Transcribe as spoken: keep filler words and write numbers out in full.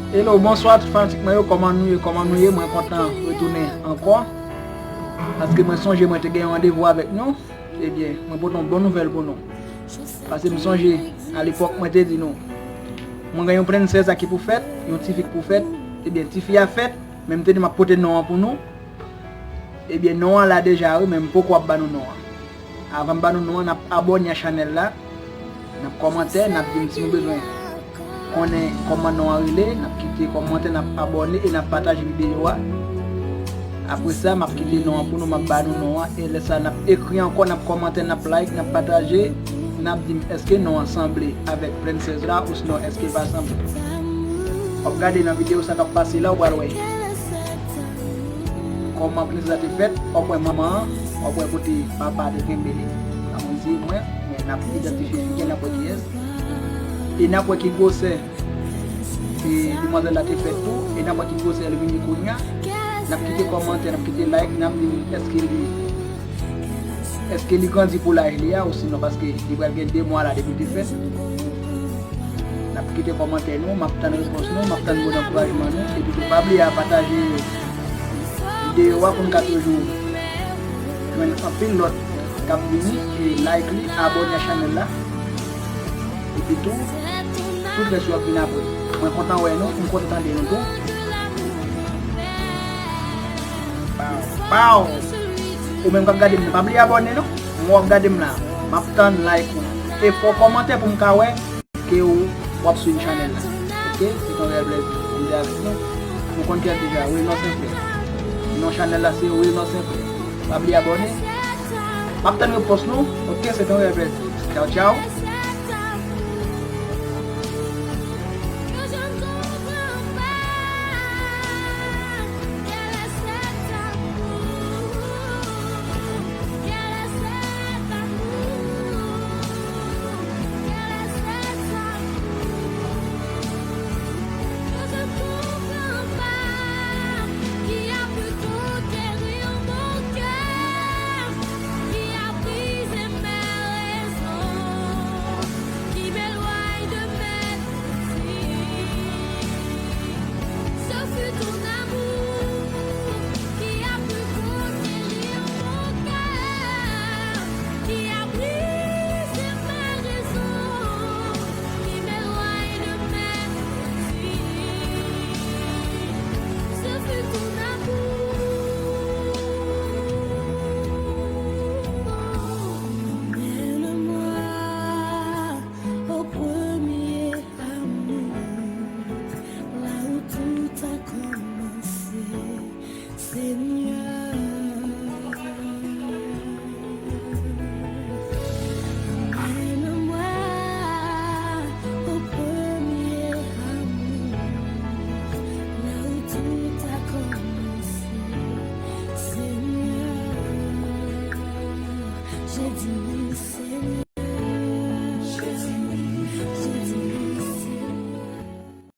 Hello, bonswa tout fanatik mwen yo, kòman nou ye, kòman nou ye? Mwen kontan retounen ankò. Paske mwen sonje mwen te gen yon randevou avèk nou. Ebyen, mwen pote yon bon nouvèl pou nou. Paske m sonje, alepòk, mwen te di nou, mwen gen yon prensès a ki pou fèt, yon tifi ki pou fèt. Ebyen, tifi a fèt, men m te di m ap pote non an pou nou. Ebyen, non an la deja, wi, men m poko ap ba nou non an. Avan m ba nou non an, n ap abòne a chanèl la, n ap kòmante, n ap di m si nou bezwen konnen kòman non an rele, n ap kite kòmantè, n ap abòne e n ap pataje videyo a. Apre sa, m ap kite non an pou nou, m ap ba nou non an, e lè sa, n ap ekri ankò, n ap kòmante, n ap like, n ap pataje, n ap di m èske non an sanble avèk prensès la, osinon èske l pa sanble. W ap gade nan videyo sa k ap pase la, ou pral wè kòman prensès la te fèt, w ap wè manman an, w ap wè kote papa te kenbe li. An mwen di mwen, men n ap idantifye figi a, n ap wè kiyès. E n ap wè ki gwosè e demwazèl la te fèt tou, e n ap wè ki gwosè li vini kounye a. N ap kite kòmantè, n ap kite like, n ap di èske li, èske li grandi pou laj li a, osinon paske li pral gen de mwa la depi l te fèt. N ap kite kòmantè nou, m ap tann repons nou, m ap tann mo dankourajman nou, epi tou pa bliye a pataje videyo a pou n ka toujou jwenn anpil lòt k ap vini, e like li, abòne a chanèl la. Epi tou, tout rès yo ap vin apre. Mwen kontan wè nou, m kontan tande nou tou. Pow, pow. Ou menm k ap gade m, pa bliye abòne non. Mwen w ap gade m la, m ap tann like ou. E fè w kòmantè pou m ka wè ke ou, w ap swiv chanèl la. Oke? Se yon rèl plèzi pou m te avèk nou. Nou konn kè l deja, Wilnor Senfrè. Non chanèl la se Wilnor Senfrè. Pa bliye abòne. M ap tann repons nou. Oke? Se yon rèl plèzi. Tchaw, tchaw.